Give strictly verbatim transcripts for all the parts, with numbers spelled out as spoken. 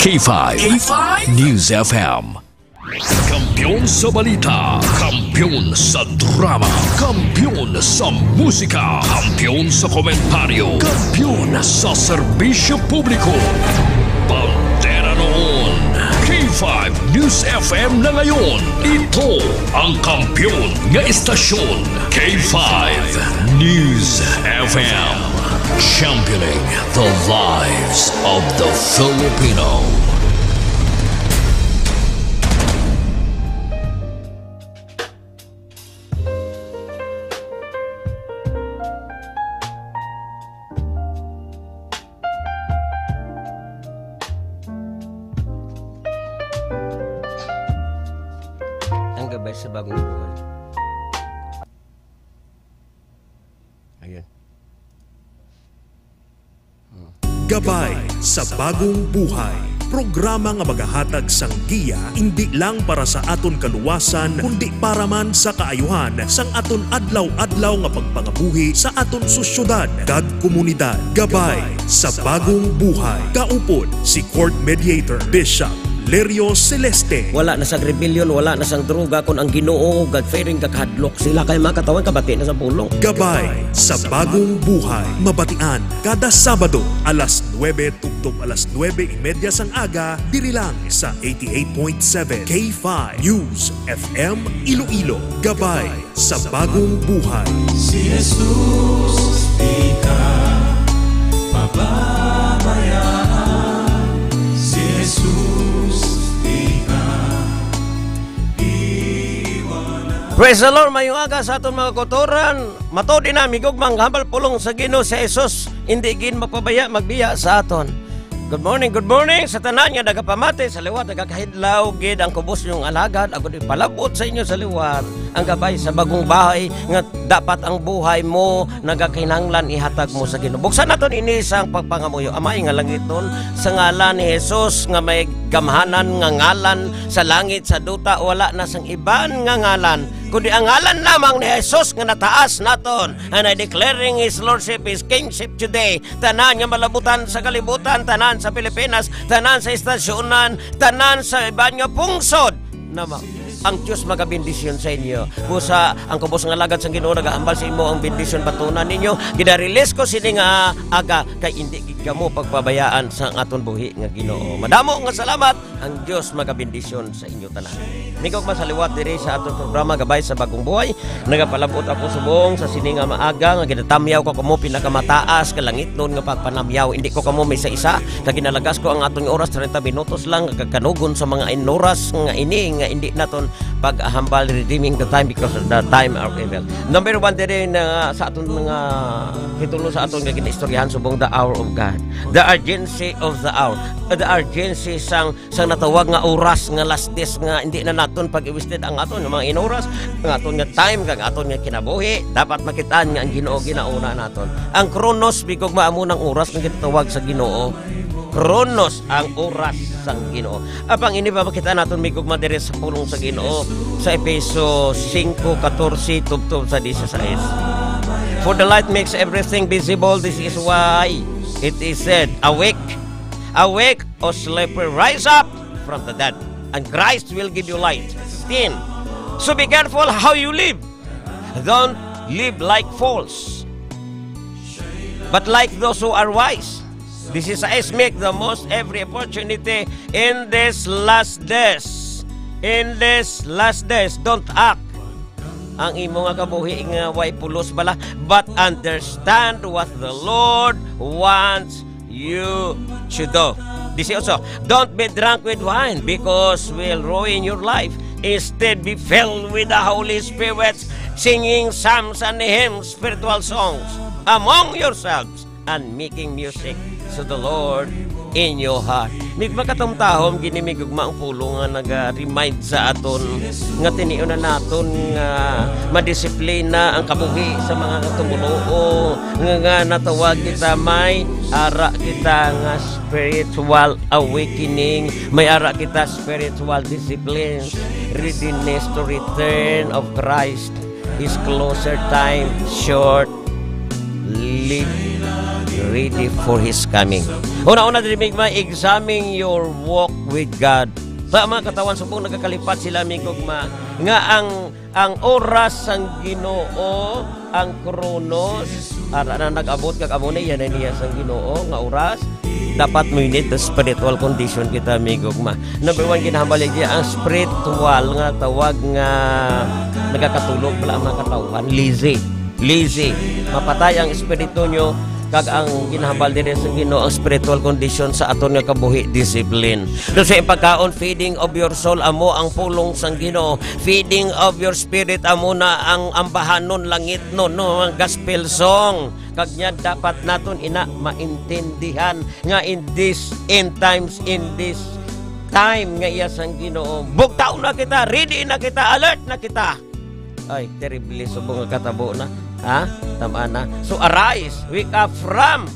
K five. K five News F M. Kampiyon sa balita, kampiyon sa drama, kampiyon sa musika, kampiyon sa komentaryo, kampiyon sa serbisyo publiko. Bandera noon, K five News F M na ngayon. Ito ang kampiyon nga istasyon, K five News F M. Championing the lives of the Filipino. Ang gabay sa bagong buhay. Ayun. Hmm. Gabay sa bagong buhay. Programa nga magahatag sang giya indi lang para sa aton kaluwasan, kundi para man sa kaayuhan sang aton adlaw-adlaw nga pagpangabuhi sa aton sosyedad kag komunidad. Gabay sa bagong buhay. Kaupod si Court Mediator Bishop Lerio Celeste. Wala na sang rebellion, wala na sang droga, kun ang Ginoo God-fearing, gakahadlok sila, kay mga katawhan kabati na sa pulong. Gabay sa bagong buhay. Mabatian kada Sabado alas nuebe tubtob alas nuebe y media sang aga, diri lang sa eighty-eight point seven K five News F M Iloilo. Gabay sa bagong buhay. Si Jesus, di ka pababayaan. Si Jesus, di ka iiwanan. Praise the Lord, mayong aga sa aton mga kautoran. Matuod ina, mga higugma, ang hambal pulong sa Ginoo si Jesus, hindi gid mapabaya magbiya sa aton. Good morning, good morning sa tanan nga nagapamati sa liwat, nagakahidlaw gid ang kubos niyong alagad. Ako di palabot sa inyo sa liwat ang gabay sa bagong bahay nga dapat ang buhay mo nagakinahanglan ihatag mo sa Ginoo. Buksan naton ini sa pagpangamuyo. Amay nga langitnon, sa ngalan ni Jesus nga may gamhanan nga ngalan sa langit, sa duta, wala na sang iban nga ngalan, kundi ang ngalan lamang ni Jesus nga nataas naton. And I declaring His Lordship, His Kingship today. Tanan nga malabutan sa kalibutan, tanan sa Pilipinas, tanan sa istasyonan, tanan sa iban nga pungsod. Nama, ang Dios magabendisyon sa inyo. Busa, ang kubos nga alagad sang Ginoo nagahambal sa imo ang bendisyon batunan ninyo. Gina-release ko sini nga aga, kay indi gid kamo pagpabayaan sa aton buhi nga Ginoo. Madamo nga salamat. Ang Dios magabendisyon sa inyo tanan. Mga higugma, sa liwat diri sa aton programa Gabay sa Bagong Buhay, nagapalabot ako subong sa sini nga maaga nga ginatamyaw ko kamo pinakamataas ka langitnon nga pagpanamyaw. Hindi ko kamo may isa-isa, kag ginalagas ko ang aton oras, treinta minutos lang, kag kanugon sa mga inoras nga ini nga hindi naton paghambal, redeeming the time because the time are evil. Number one diri na sa aton nga titulo sa aton nga ginaistoryahan subong The Hour of God. The urgency of the hour. The urgency sang sang natawag nga oras nga last days nga hindi na naton pag-iwisted ang aton nga mga inoras, ang aton nga time, kag aton nga kinabuhi. Dapat makitaan nga ang Ginoo ginauna naton. Ang Chronos, mga higugma, amo nang oras nga ginatawag sa Ginoo. Chronos ang oras sang Ginoo. Apang ini pa makita naton, mga higugma, diri sa pulong sa Ginoo sa Efeso singko katorse tubtob sa disisais. For the light makes everything visible. This is why it is said, "Awake, awake, O sleeper, rise up from the dead, and Christ will give you light." Sixteen. So be careful how you live. Don't live like fools, but like those who are wise. This is a make the most every opportunity in this last days. In this last days, don't act ang imo nga kabuhi nga way pulos bala, but understand what the Lord wants you to do. Dieciocho, don't be drunk with wine because will ruin your life. Instead, be filled with the Holy Spirit, singing psalms and hymns, spiritual songs among yourselves, and making music to the Lord in your heart. Mga katamtahom, gini, mga higugma, ang pulong nga naga-remind sa aton nga tinion na naton nga madisiplina ang kabuhi sa mga tumuluo nga, nga natawag kita, may ara kita nga spiritual awakening, may ara kita spiritual discipline, readiness to return of Christ. Is closer, time short, live ready for His coming. Una-una, diri, migugma, examine your walk with God. Sa mga katawhan, subong nagakalipat sila, migugma, nga ang, ang oras sang Ginoo, ang Chronos, ara na nag-abot, kag amo na, yan na niya sang Ginoo nga oras. Dapat mo need the spiritual condition kita, migugma. Number one, ginahambal niya ang spiritual nga tawag nga nagakatulog pala ang mga katawhan. Lazy. Lazy. Mapatay ang espiritu nyo, kag ang ginahambal diri sa Ginoo, ang spiritual condition sa aton nga kabuhi, discipline. Daw sa pagkaon, feeding of your soul, amo ang pulong sang Ginoo. Feeding of your spirit, amo na ang ambahanon, langitnon, no, ang gospel song. Kag niya dapat naton ina maintindihan nga in this end times, in this time nga iya sang Ginoo, bugtaw na kita, ready na kita, alert na kita. Ay, terrible, subong nga katabo na. Ha? Tama na. So arise, wake up from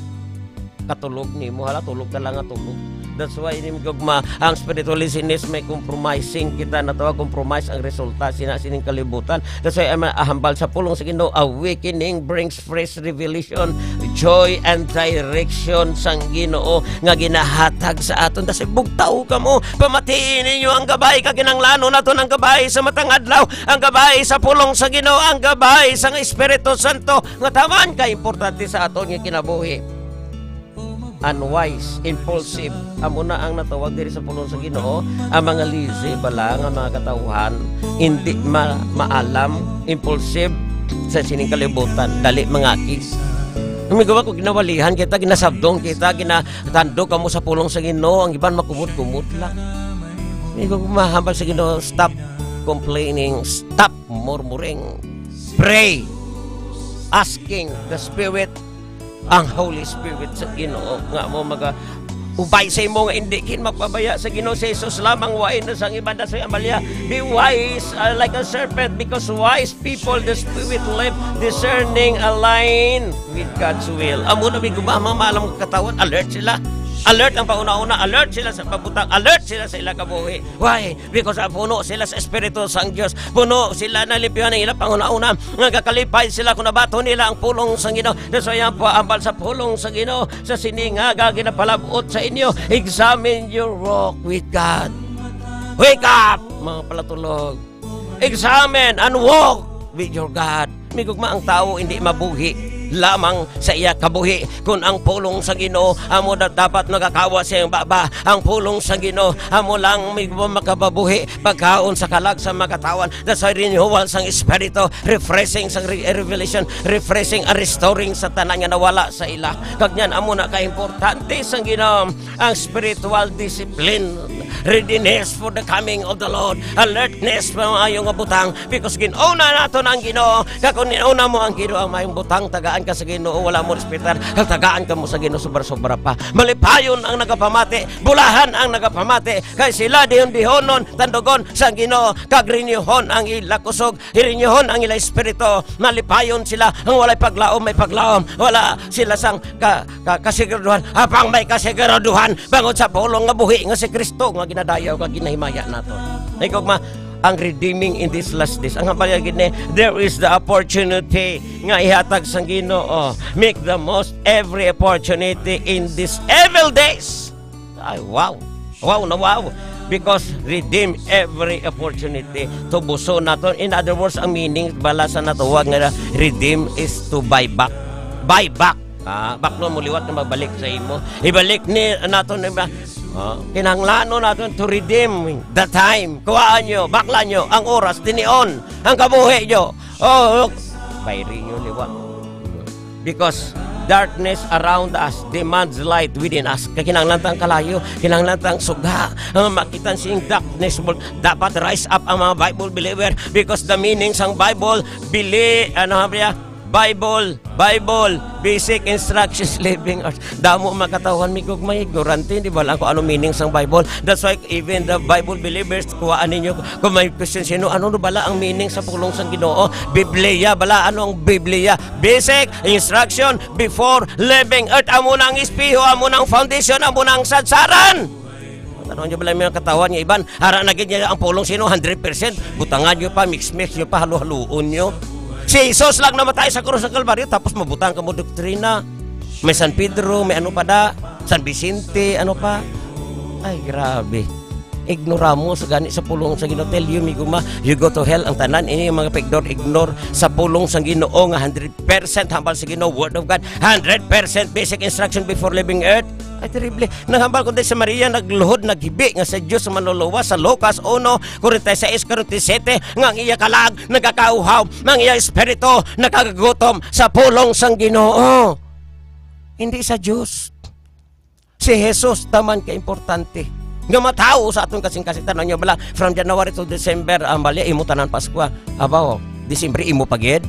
katulog nimo. Hala, tulog ka lang nga tulog. That's why ini gugma ang spiritual laziness, may compromising kita na to, compromise ang resulta sina sining kalibutan. That's why ang ahambal sa pulong sa Ginoo, awakening brings fresh revelation, joy, and direction sang Ginoo nga ginahatag sa aton. That's why bugtaw ka mo, pamatii ninyo ang gabay, kag kinahanglanon naton ang gabay sa matang adlaw, ang gabay sa pulong sa Ginoo, ang gabay sang Espiritu Santo nga taman ka importante sa aton nga kinabuhi. Unwise, impulsive, amo na ang natawag diri sa pulong sa Ginoo. Ang mga lazy bala nga mga katawhan, hindi ma maalam, impulsive sa sining kalibutan, dali mangakis. Ang mga ko ginawalihan kita, ginasabdong kita, ginatandog kamo sa pulong sa Ginoo, ang iban makumot-kumot lang. Amigo, mahambal sa Ginoo, stop complaining, stop murmuring, pray, asking the Spirit, ang Holy Spirit sa Ginoo nga mo maga ubay sa imo nga hindi kin magpabaya sa Ginoo si Jesus lamang, way na sang iban na sa amalya. Be wise, uh, like a serpent, because wise people, the spirit live discerning a line with God's will. Amo na, may gumama, malam nga katawan, alert sila. Alert ang pauna-una, alert sila sa pagbutak, alert sila sa ilang kabuhi. Why? Because, ah, puno sila sa Espiritu sang Dios. Puno sila na limpyo ang ilang panghuna-una. Nga kakalipay sila kung nabaton nila ang pulong sang Ginoo. That's why ang paambal sa pulong sang Ginoo sa sini nga ginapalabot sa inyo. Examine your walk with God. Wake up, mga palatulog. Examine and walk with your God. Migugma, ang tawo hindi mabuhi lamang sa iya kabuhi, kun ang pulong sa Ginoo amo da-, dapat nagakawa sa iyang baba. Ang pulong sa Ginoo amo lang migugma makababuhi pagkaon sa kalag sa mga katawan. That's why renewal sang espiritu, refreshing sang re-, revelation, refreshing and restoring sa tanan nga nawala sa ila. Kag niyan amo na ka importante sang Ginoo. Ang spiritual discipline, readiness for the coming of the Lord, alertness, maayo nga butang, because gin-una naton ang Ginoo. Kag kung gin-una mo ang Ginoo, ang maayong butang, tagaan ka sa Ginoo, wala mo respetar, kag tagaan ka mo sa Ginoo, sobra-sobra pa. Malipayon ang nagapamati, bulahan ang nagapamati, kay sila dihon-dihonon, tandugon sa Ginoo, kag rinyuhon ang ila kusog, rinyuhon ang ila espiritu. Malipayon sila, ang walay paglaom may paglaom, wala sila sang ka, ka, kasiguraduhan, apang may kasiguraduhan bangod sa pulong nga buhi nga si Kristo nga ginadayaw nga ginahimaya naton. Ay, gugma, ang redeeming in these last days. Ang hambal gid ni, there is the opportunity nga ihatag sang Ginoo. Make the most every opportunity in these evil days. Ay, wow. Wow na wow. Because redeem every opportunity. Tubuson naton. In other words, ang meaning bala sa natawag nga redeem is to buy back. Buy back. Ah, baklo mo liwat na magbalik sa imo. Ibalik ni naton, diba? Ah, kinahanglanon naton to redeem the time. Kuhaan nyo, bakla nyo ang oras, tinion ang kabuhi nyo. Oh, look. Bayri nyo liwat. Because darkness around us demands light within us. Kay kinahanglan tang kalayo, kinahanglan tang sugha. Ah, makita sing darkness, dapat rise up ang mga Bible believer, because the meaning sang Bible, bili, ano, sabi niya? Bible, Bible, basic instructions, living earth. Damo makatawhan, migugma, ignorante, di ba lang kung ano meaning sang Bible? That's why even the Bible believers, kuhaan ninyo, kung may question, sino, ano na bala ang meaning sa pulong sang Ginoo? Biblia bala, ano ang Biblia? Basic instruction before living earth. Amo na ang espeho, amo na ang foundation, amo na ang sadsaran. Tanong nyo bala yung mga katawan nga iban, ara na gid niya ang pulong sino, hundred percent. Butangan nyo pa, mix-mix nyo pa, halo-haloon nyo. Si Jesus lang namatay sa krus sa Kalbaryo, tapos mabutang ka mo doktrina. May San Pedro, may ano pa da? San Vicente, ano pa? Ay, grabe. Ignoramos gani sa pulong sa Ginoo. Tell you, migo ma, you go to hell. Ang tanan, ini mga pa-ignore, ignore sa pulong sa Ginoo nga hundred percent hambal sa Ginoo, Word of God, hundred percent basic instruction before leaving earth. Ay, terrible. Nang hambal ko dahil sa Maria, nagluhod, naghibi nga sa Diyos ang manluluwas sa Lucas uno, forty-six, forty-seven, nga ang iya kalag nagakauhaw, nga ang iya espiritu nakagagutom sa pulong sang Ginoo. Hindi sa Diyos. Si Jesus taman ka importante nga matawo sa aton kasing-kasing. Tan-aw niyo bala, from January to December, ang bali, imo tanan Paskwa. Abaw, Disyembre, imo pa gid.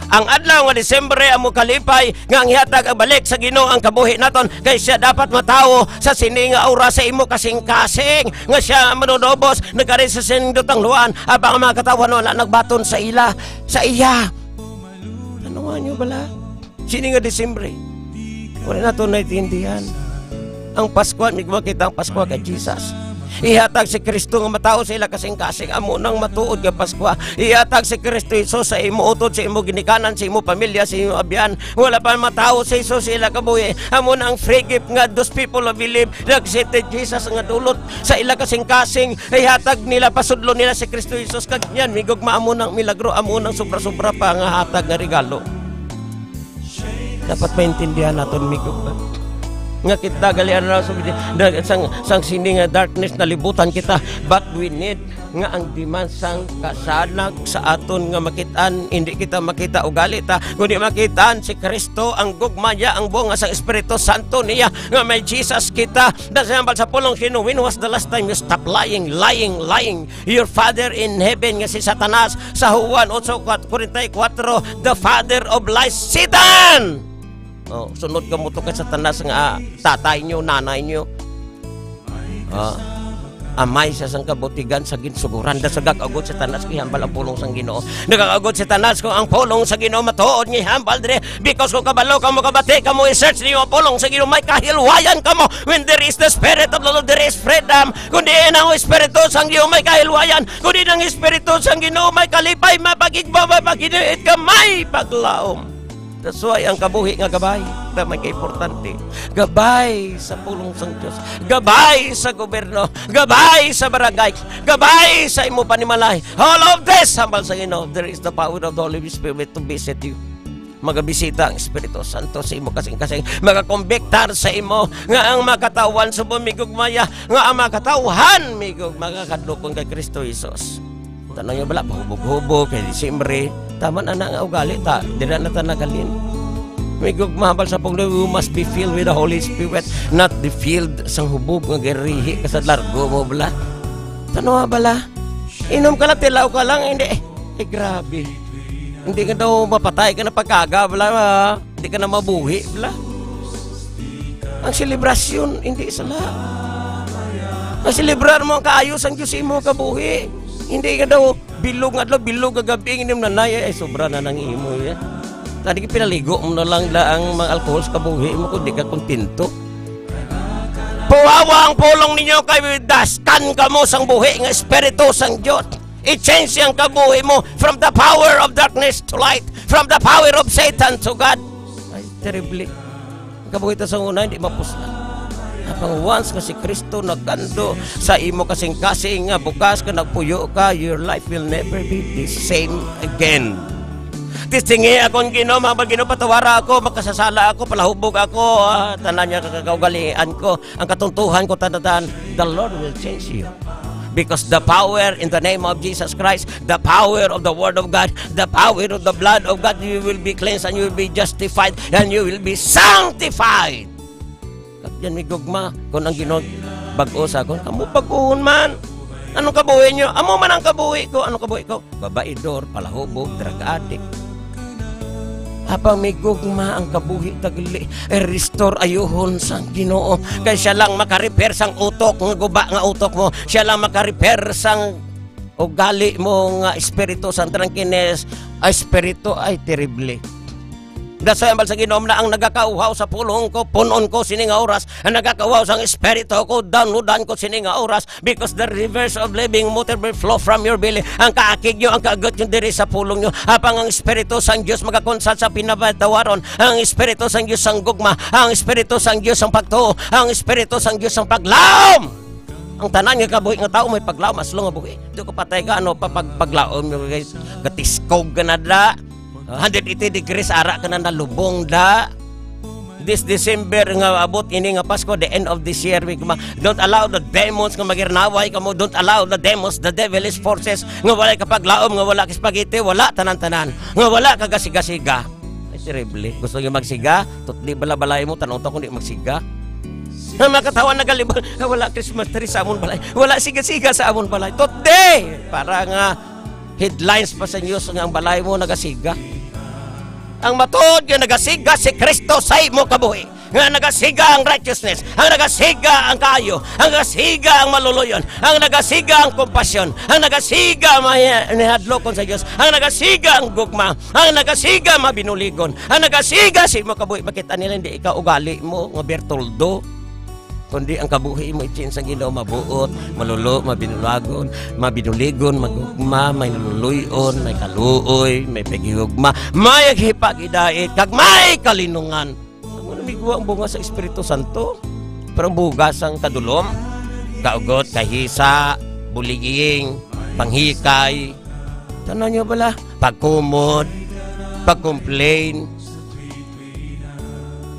Ang adlaw nga Disyembre amo kalipay nga ang ihatag ang balik sa Ginoo ang kabuhi naton, kay siya dapat matawo sa sini nga oras sa imo kasing-kasing, nga siya manunubos nagari sa sindot ang luwaan, abang ang mga katawhan wala nagbaton sa ila, sa iya. Ano nga niyo bala? Sini nga Disyembre, wala nato naiintindihan. Ang Paskwa, hindi ko makita ang Paskwa kay Jesus. Ihatag si Kristo nga matawo sa ila kasing-kasing, amo nang matuod nga Paskwa. Ihatag si Kristo Jesus sa imo utod, sa imo ginikanan, sa imo pamilya, sa imo abyan. Wala pa matawo si Jesus sa ila kabuhi. Amo na ang free gift nga those people who believe, nag-accepted Jesus nga dulot sa ila kasing-kasing. Ihatag nila, pasudlo nila si Kristo Jesus. Kag yan, migugma, amo nang milagro, amo nang sobra-sobra pa nga hatag nga regalo. Dapat maintindihan naton, migo, nga kita gali, ano, sa, na, sang, sang sini nga darkness nalibutan kita, but we need nga ang demand sang kasanag sa aton nga makitaan, hindi kita makita ugali ta, kundi makitaan si Kristo, ang gugma niya, ang bunga sang Espiritu Santo niya, nga may Jesus kita. Dasambal sa pulong sino, when was the last time you stop lying, lying, lying? Your father in heaven nga si Satanas, sa Juan eight forty-four, the father of lies, Satan! Oh, sunod ka mo to kay Satanas nga tatay nyo, nanay nyo. Ah, amay siya sang kabutigan sa ginsuguran. Da sa gag-agod Satanas, kay hambal ang pulong sang Ginoo. Nagagagod Satanas kung ang pulong sa Ginoo matuod nga hambal dire. Because kung kabalo ka mo, kabati ka mo, i-search niyo ang pulong sa Ginoo, may kahilwayan ka mo. When there is the Spirit of the Lord, there is freedom. Kundi ang Espiritu sang Ginoo may kahilwayan. Kundi ang Espiritu sang Ginoo may kalipay, mapagigba, mapaghinuit ka, may paglaom. That's why ang kabuhi nga gabay, na may kaimportante. Gabay sa pulong sang Dios. Gabay sa gobyerno. Gabay sa barangay. Gabay sa imo panimalay. All of this, hambal sa Ginoo, there is the power of the Holy Spirit to visit you. Magabisita ang Espiritu Santo sa imo kasing-kasing, magakombiktar sa imo, nga ang makatauhan subong migugmaya, nga ang makatauhan migug makakadlokon kay Kristo Jesus. Tan-aw niyo bala, pahubog-hubog kay Disyembre. Tama na na nga ugali ta, dira na ta nagalin. Migugma, hambal sa pulong, you must be filled with the Holy Spirit, not be filled sang hubog nga girihi ka sa largo mo bala. Tan-aw bala, inom ka lang, tilaw ka lang, hindi. Eh, grabe. Hindi ka daw mapatay ka na pagkaga, bala, ah. Hindi ka na mabuhi, bala. Ang selebrasyon, hindi sala. Ang selebrar mo ang kaayo sang Diyos imo kabuhi. Hindi ka daw bilog nga adlaw, bilog nga gabi, inom na nay, ay, sobra na nang imo, ya. Tadi pinaligo mo na lang da ang mga alcohol sa kabuhi mo kung di ka kontento. Puhawa ang pulong ninyo kay daskan kamo sang buhi nga Espiritu sang Diyos. I-change ang kabuhi mo from the power of darkness to light, from the power of Satan to God. Ay, terrible. Ang kabuhi ta sa una, hindi mapuslan. Apang once nga si Kristo nagando sa imo kasing-kasing nga bukas ka nagpuyo ka, your life will never be the same again. Testingi akon Ginoo, mga Ginoo, patawara ako, makasasala ako, palahubog ako, ah, tanan niya kakaugalian ko, ang katuntuhan ko, tanan, the Lord will change you. Because the power in the name of Jesus Christ, the power of the Word of God, the power of the blood of God, you will be cleansed and you will be justified and you will be sanctified. Kag yan may gugma, kung ang Ginoo bag-o sa akon, kamo bag-ohon man. Anong kabuhi niyo? Amo man ang kabuhi ko. Anong kabuhi ko? Babaidor, palahubog, drug addict. Apang may gugma ang kabuhi tagli, i-restore ayuhon sang Ginoo. Kay siya lang maka-repair sang utok nga guba nga utok mo. Siya lang maka-repair sang ugali mo nga espiritu sang drunkenness, espiritu ay terrible. That's why ang bal sa Ginoo na ang nagakauhaw sa pulong ko, punon ko sini nga oras. Ang nagakauhaw sang espiritu ko, danudan ko sini nga oras. Because the rivers of living water will flow from your belly. Ang kaakig nyo, ang kaagot nyo diri sa pulong nyo. Apang ang espiritu sang Dios magakonsat sa pinabatawaron. Ang espiritu sang Dios sang gugma. Ang espiritu sang Dios sang pagtuo. Ang espiritu sang Dios sang paglaom. Ang tanan nga kabuhi nga tao may paglaom, as long nga buhi. Di ko patay ka, ano pa pag paglaom nyo, guys? Gatiskog ka na da. Hundred eighty degrees, ara ka na nalubong da. This December nga abot ini nga Pasko, the end of this year, we guma-, don't allow the demons nga magirnaway kamo. Don't allow the demons, the devilish forces nga wala ka paglaom, nga wala ka spaghetti, wala tanan-tanan, nga wala ka gasiga-siga. Ay, terrible. Gusto nyo magsiga? Tutli bala balay mo, tanong to kung di magsiga. Nga makatawan nagalibang, nga wala Christmas tree sa amon balay. Wala siga-siga sa amon balay. Tutli! Para nga headlines pa sa news nga ang balay mo nagasiga. Ang matuod nga nagasiga si Kristo sa imo kabuhi. Nga nagasiga ang righteousness, ang nagasiga ang kaayo, ang nagasiga ang maluluyon, ang nagasiga ang kompasyon, ang nagasiga ang mahi-, nihadlokon sa Dios, ang nagasiga ang gugma, ang nagasiga mabinuligon, ang nagasiga sa imo kabuhi. Makita nila hindi ikaw ugali mo nga Bertoldo, kundi ang kabuhi mo itsin sa Ginoo mabuot, malulo, mabinulagon, mabinuligon, magugma, may luluy-on, may kaluoy, may paghigugma, may hipagidait, kag may kalinungan. Amo na migwa ang bunga sa Espiritu Santo. Pero ang bunga sang kadulom, kaugot, kahisa, bullying, panghikay. Tanan nyo bala? Pagkumod, pag-complain.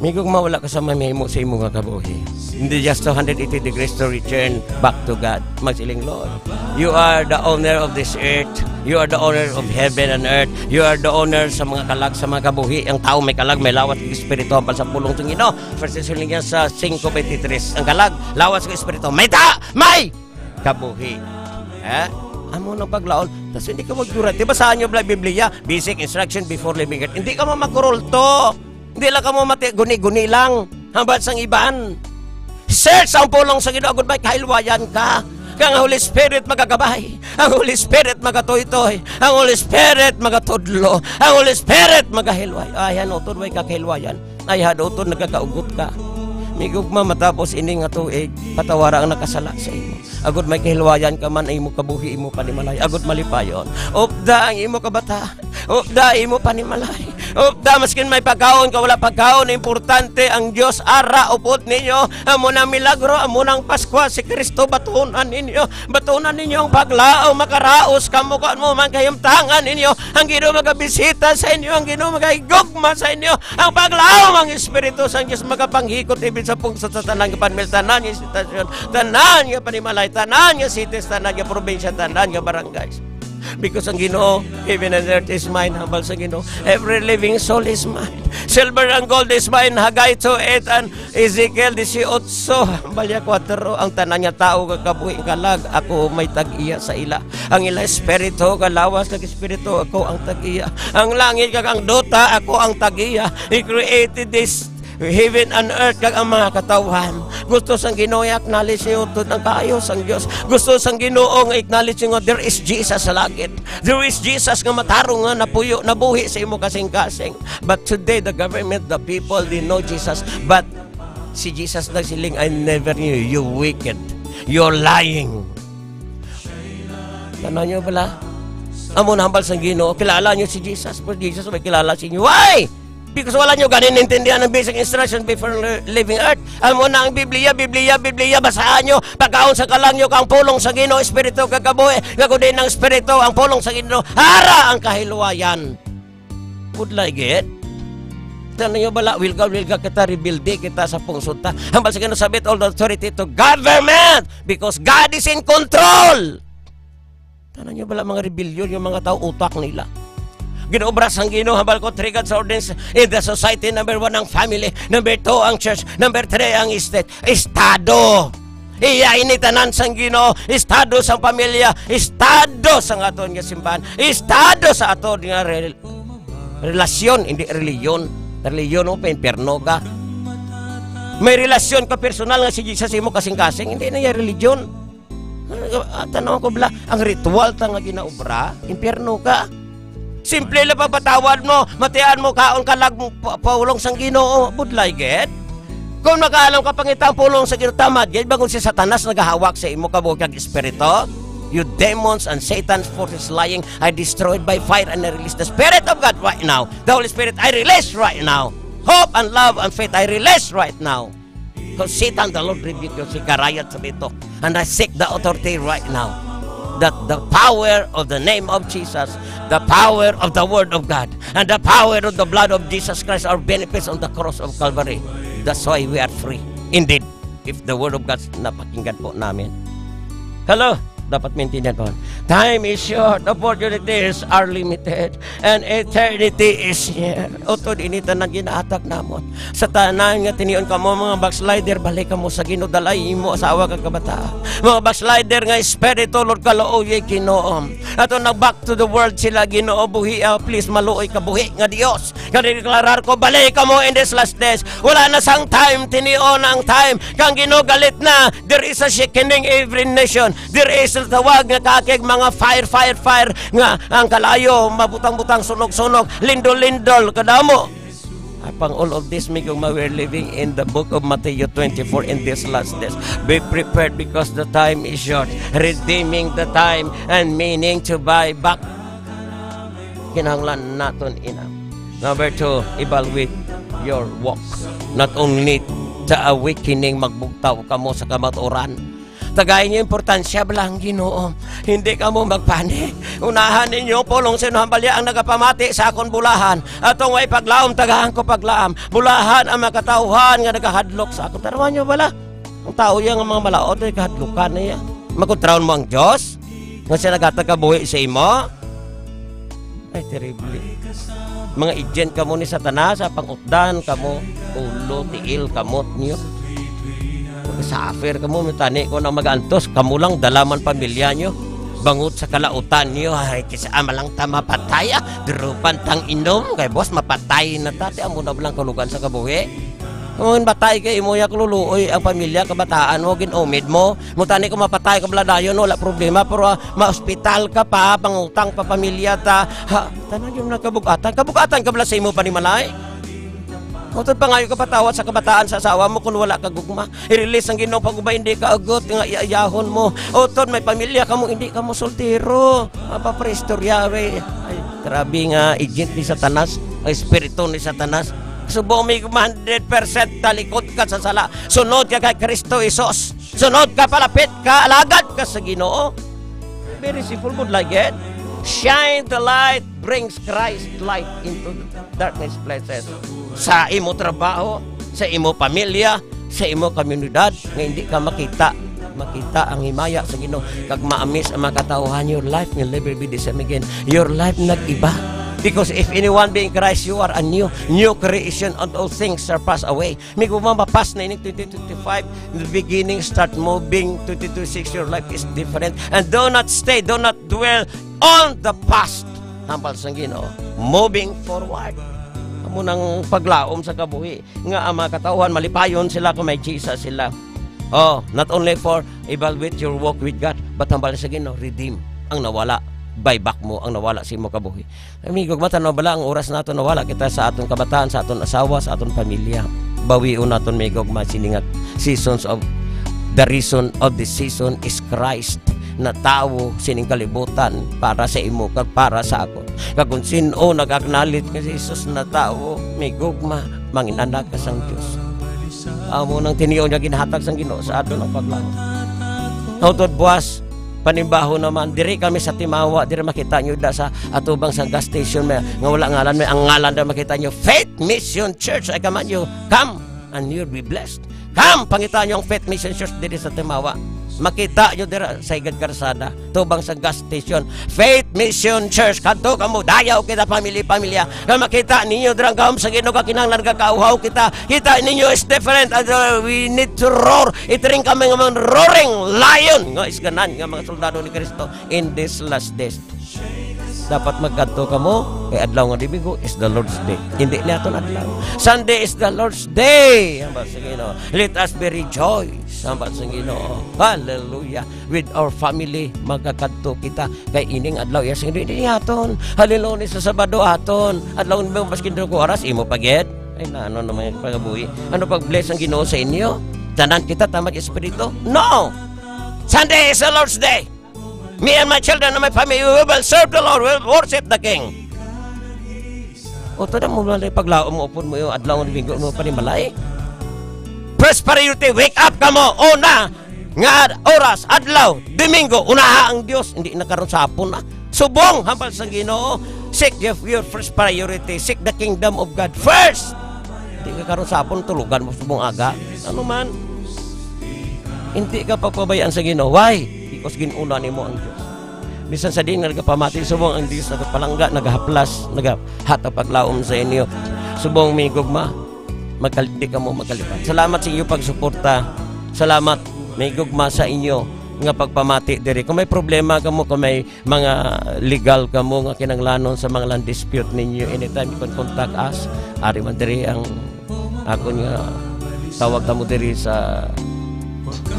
Migog mawala ka sa mamahimo sa imo nga kabuhi. Hindi just two hundred eighty degrees to return back to God. Magsiling, Lord, you are the owner of this earth. You are the owner of heaven and earth. You are the owner sa mga kalag, sa mga kabuhi. Ang tao may kalag, may lawas, espiritu, hambal sa pulong sa Ginoo. First Thessalonians sa five twenty-three. Ang kalag, lawas, espiritu, may ta-, may kabuhi. Eh? Amo nang paglaol. Tas hindi ka magdura. Di ba sa inyo bala Biblia? Basic instruction before leaving earth. Hindi ka mo magkurulto. Hindi lang ka mo mati-, guni-guni lang. Hambal sang iban. Search ang pulong sa Ginoo, agud may kahilwayan ka. Kang ang Holy Spirit magagabay. Ang Holy Spirit magatuytoy. Ang Holy Spirit magatudlo. Ang Holy Spirit magahilway. Ay, ano, utod way kakahilwayan. Ay, hadutod nagakaugot ka. Migugma matapos ini nga tuig, patawara ang nakasala sa imo. Agud may kahilwayan ka man, imo kabuhi, imo panimalay. Agud malipayon. Upda ang imo kabata. Upda imo panimalay. Upda maskin may pagkaon ka, wala pagkaon, importante ang Dios. Ara, upod ninyo. Amo na milagro, amo na ang Paskwa, si Kristo batunan ninyo. Batunan ninyo ang paglaom, makaraos kamo kung ano man kahimtangan ninyo. Ang Ginoo magabisita sa inyo, ang Ginoo magahigugma sa inyo. Ang paglaom ang Espiritu sang Dios magapanghikot ibid sa pungsod sa tanan nga panmil, tanan nga sitwasyon, tanan nga panimalay, tanan nga cities, tanan nga probinsya, tanan nga barangays. Because ang Ginoo, heaven and earth is mine, hambal sa Ginoo. Every living soul is mine. Silver and gold is mine, Haggai two eight and Ezekiel eighteen, hambal niya four, ang tanan nga tawo nga kabuhi kalag, ako may tag-iya sa ila. Ang ila espiritu, kalawas, kag espiritu, ako ang tag-iya. Ang langit kag ang duta, ako ang tag-iya. He created this heaven and earth kag ang mga katawhan. Gusto sang Ginoo i-acknowledge niyo utod ang kaayo sang Dios. Gusto sang Ginoo nga i-acknowledge niyo nga there is Jesus sa langit. There is Jesus nga matarong nga napuyo, nabuhi sa imo kasing-kasing. But today, the government, the people, they know Jesus. But si Jesus nagsiling, "I never knew you, wicked. You're lying." Tanan niyo bala? Amo na hambal sang Ginoo, kilala niyo si Jesus, pero Jesus may kilala sa inyo. Why? Because wala niyo gani naintindihan ang basic instruction before le-, leaving earth. Amo na ang Biblia, Biblia, Biblia, basahan niyo. Pagkaon sa kalang niyo kang pulong sa Ginoo, Espiritu, kag kabuhi. Nga kundi ng Espiritu, ang pulong sa Ginoo, ara ang kahilwayan. Pudlay gid. Tanan niyo bala, wilga-wilga kita, rebelde kita sa pungsod ta. Hambal sa Ginoo, "Submit all the authority to government, because God is in control." Tanan niyo bala, mga rebellion, yung mga tao, utak nila. Ginaobra sang Ginoo, hambal ko, three God's ordinance in the society. Number one, ang family. Number two, ang church. Number three, ang state. Estado. Iya ini tanan sang Ginoo, estado sang pamilya, estado sang aton nga simbahan, estado sa aton nga rel-, relasyon, hindi reliyon. Reliyon mo, pa-impyerno ka. May relasyon ka personal nga si Jesus imo kasing-kasing, hindi na iya religion. Ah, tanaw ko bala, ang ritual ta nga ginaobra, impyerno ka. Simple lang pagpatawad mo, matian mo, kaon ka lag pa-, pulong sang Ginoo, budlay gid. Kung makaalam ka pangita ang pulong sa Ginoo, tamad gid, bangod si Satanas nagahawak sa imo kabuhi kag espiritu. You demons and Satan's forces lying, I destroyed by fire and I release the Spirit of God right now. The Holy Spirit, I release right now. Hope and love and faith, I release right now. Because Satan, the Lord rebuke you, sikarayat sa bito. And I seek the authority right now, that the power of the name of Jesus, the power of the Word of God, and the power of the blood of Jesus Christ, our benefits on the cross of Calvary. That's why we are free. Indeed, if the Word of God napakinggan po namin. Hello? Dapat maintindihan po. Time is short, opportunities are limited, and eternity is near. Utod ini tanan ginahatag namon. Sa tanan nga tinion kamo, mga backslider, balik kamo sa Ginoo, dala imo asawa kag kabataan. Mga backslider nga espiritu, Lord, kaluoyi, Ginoo. Ato nag back to the world sila, Ginoo, buhi, ah, please, maluoy ka buhi nga Dios. Kani deklarar ko, balik kamo in this last days. Wala na sang time, tinion ang time. Kang Ginoo galit na, there is a shaking every nation. There is a tawag nga kakig mga fire, fire, fire nga ang kalayo, mabutang-butang, sunog-sunog, lindol-lindol, kadamo. Apang all of this, mi gugma, we're living in the book of Matthew twenty-four in these last days. Be prepared because the time is short. Redeeming the time and meaning to buy back. Kinahanglan naton ina. Number two, evaluate your walk. Not only sa awakening, magbugtaw kamo sa kamatuoran. Tagay niyo importansya bala ang Ginoo. Hindi kamo magpani. Unahan ninyo pulong sa inyong balya ang nagapamati sa akon bulahan. Atong way paglaom, tagahan ko paglaam. Bulahan ang mga katawhan nga nagahadlok sa akon. Tarawan niyo bala? Ang tao iya nga mga malaot ay kahadlukan niya. Makontraon mo ang Dios? Nga siya naghatag kabuhi sa imo? Ay, terrible. Mga agent kamo ni Satanas, sa pangutdan kamo, ulo, tiil, kamot niyo. Suffer kamo, mitani ko na mag-antos, kamo lang, dalaman pamilya niyo. Bangot sa kalautan niyo, ay, kisa ama lang ta mapatay, ah. Drupan tang inom, kay boss, mapatay na ta, ti amo na lang kalugan sa kabuhi. Kung matay kay imo ya, kaluluoy ang pamilya, kabataan mo, gin-umid mo. Mutani ko mapatay ka bala dayon, wala problema, pero, ah, ma-hospital ka pa, pangutang pa pamilya ta. Ha, tanan yung nagkabugatan. Kabugatan ka bala sa imo panimalay? Utod pa ngayo ka patawad sa kabataan sa asawa mo kung wala ka gugma. I-release ang Ginoo pag ubay hindi ka agot nga iayahon mo. Utod may pamilya ka mo, hindi ka mo soltero. Mapaparistorya, we. Ay, grabe nga agent ni Satanas, ang espiritu ni Satanas. Subo mi hundred percent talikod ka sa sala. Sunod ka kay Kristo Jesus. Sunod ka, palapit ka, alagad ka sa Ginoo. Very simple, good like it. Shine the light, brings Christ light into darkness places. Sa imo trabaho, sa imo pamilya, sa imo komunidad, nga hindi ka makita. Makita ang himaya sa Ginoo, kag maamis ang mga katawhan, your life will never be the same again. Your life nag-iba. Because if anyone be in Christ, you are a new, new creation, and all things are passed away. May gumamapas na ining twenty twenty-five. In the beginning, start moving. Twenty twenty-six, your life is different. And do not stay, do not dwell on the past. Hambal sang Ginoo. Moving forward. Amo nang paglaom sa kabuhi. Nga ang mga katawhan, malipayon sila kung may Jesus sila. Oh, not only for evaluate your walk with God, but hambal sa Ginoo, redeem ang nawala. Buy back mo ang nawala sa imo kabuhi. Amigo, matan-aw bala ang oras nato, nawala kita sa aton kabataan, sa aton asawa, sa aton pamilya. Bawion naton, migo, mga sining nga seasons of, the reason of the season is Christ, natawo sining kalibutan para sa imo kag para sa akon. Kag kung sin-o nag-acknowledge nga si Jesus natawo, may gugma, mangin-anak ka sang Dios. Amo nang tinion nga ginahatag sang Ginoo sa aton ang paglaom. Utod buwas, panimbaho naman, diri kami sa Timawa, diri makita nyo da sa atubang sa gas station may, nga wala ngalan, may ang ngalan da makita nyo, Faith Mission Church, ay kaman nyo, come and you'll be blessed. Come, pangita nyo ang Faith Mission Church diri sa Timawa. Makita nyo dira sa higad karsada, tubang sa gas station. Faith Mission Church, kadto kamo, dayaw kita, pamilya-pamilya. Nga makita ninyo dira ang gahom sa Ginoo, kakinahanglan nagakauhaw kita. Kita ninyo is different. And, uh, we need to roar. Itiring kami nga mga roaring lion nga isganan nga mga soldado ni Kristo in this last days. Dapat magkadto kamo, kay adlaw nga Domingo is the Lord's day. Hindi ni aton adlaw. Sunday is the Lord's day. Hambal sa Ginoo. Let us be rejoice. Hambal sa Ginoo. Hallelujah. With our family, magkakadto kita. Kay ining adlaw, iya sing hindi aton. Hallelujah, sa Sabado aton. Adlaw nga maskin daw ko oras, imo pa gid. Ay, na, ano naman yung pagabuhi? Ano pag-bless ang Ginoo sa inyo? Tanan kita tamag espiritu? No! Sunday is the Lord's day. Me and my children and my family, we will serve the Lord, we will worship the King. O, to na mo malay paglaom mo upod mo yung adlaw ng Domingo mo panimalay. First priority, wake up kamo. Una nga oras, adlaw, Domingo, unaha ang Dios. Hindi na karon sa hapon na. Subong, hambal sang Ginoo. Seek your, your first priority. Seek the kingdom of God first. Hindi ka karon sa hapon, tulugan mo subong aga. Ano man? Hindi ka pagpabayaan sa Ginoo. Why? Because ginuna nimo ang Dios. Bisan sa diin nga nagapamati, subong ang Dios nagapalangga, nagahaplas, nagahatag paglaom sa inyo. Subong may gugma, magkalindi ka mo magkalipat. Salamat sa inyo pagsuporta. Salamat, may gugma sa inyo nga pagpamati diri. Kung may problema kamo, kung may mga legal kamo nga kinanglanon sa mga land dispute ninyo, anytime you can contact us. Ari man diri ang akon nga tawag kamo diri sa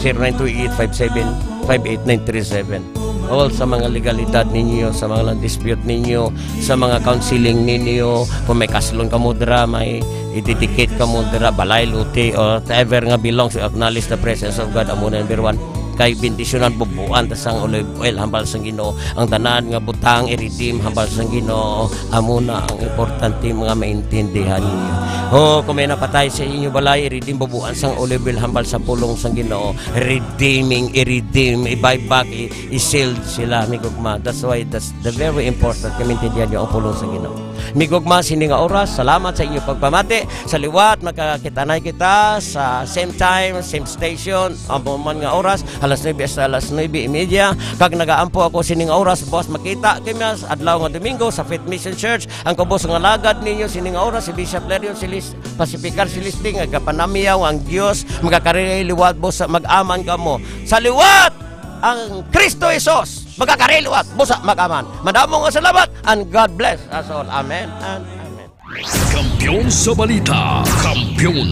zero nine two eight five seven five eight nine three seven. All sa mga legalidad ninyo, sa mga land dispute ninyo, sa mga counseling ninyo, kung may kaslon kamo dira, may i-dedicate kamo dira, balay, luti, or whatever nga belongs, you acknowledge the presence of God, amo na number one. Kay bendisyonan, bubuan ta sang olive oil, hambal sang Ginoo. Ang tanan nga butang, i-redeem, hambal sang Ginoo. Amo na ang importante, mga maintindihan ninyo. Oh, kung may napatay sa inyo balay, i-redeem, bubuan sang olive oil, hambal sa pulong sang Ginoo. Redeeming, i-redeem, i-buy back, i- i-sealed sila, migugma. That's why that's the very important nga maintindihan nyo ang pulong sa Ginoo. Migugma sini nga oras, salamat sa inyo pagpamati. Sa liwat, magkakitanay kita sa same time, same station, amo man nga oras, alas nuebe hasta alas nuebe y media. Kag nagaampo ako sini nga oras, buwas makita kami sa adlaw nga Domingo sa Faith Mission Church. Ang kubos nga lagad ninyo sini nga oras, si Bishop Lerion Silis, Pacificar Celeste, nga kapanamiyaw ang Dios, magakari liwat, busa mag-aman kamo. Sa liwat, ang Kristo Jesus, magakari liwat, busa mag-aman. Madamo nga salamat, and God bless us all. Amen and amen. Kampiyon sa balita, kampiyon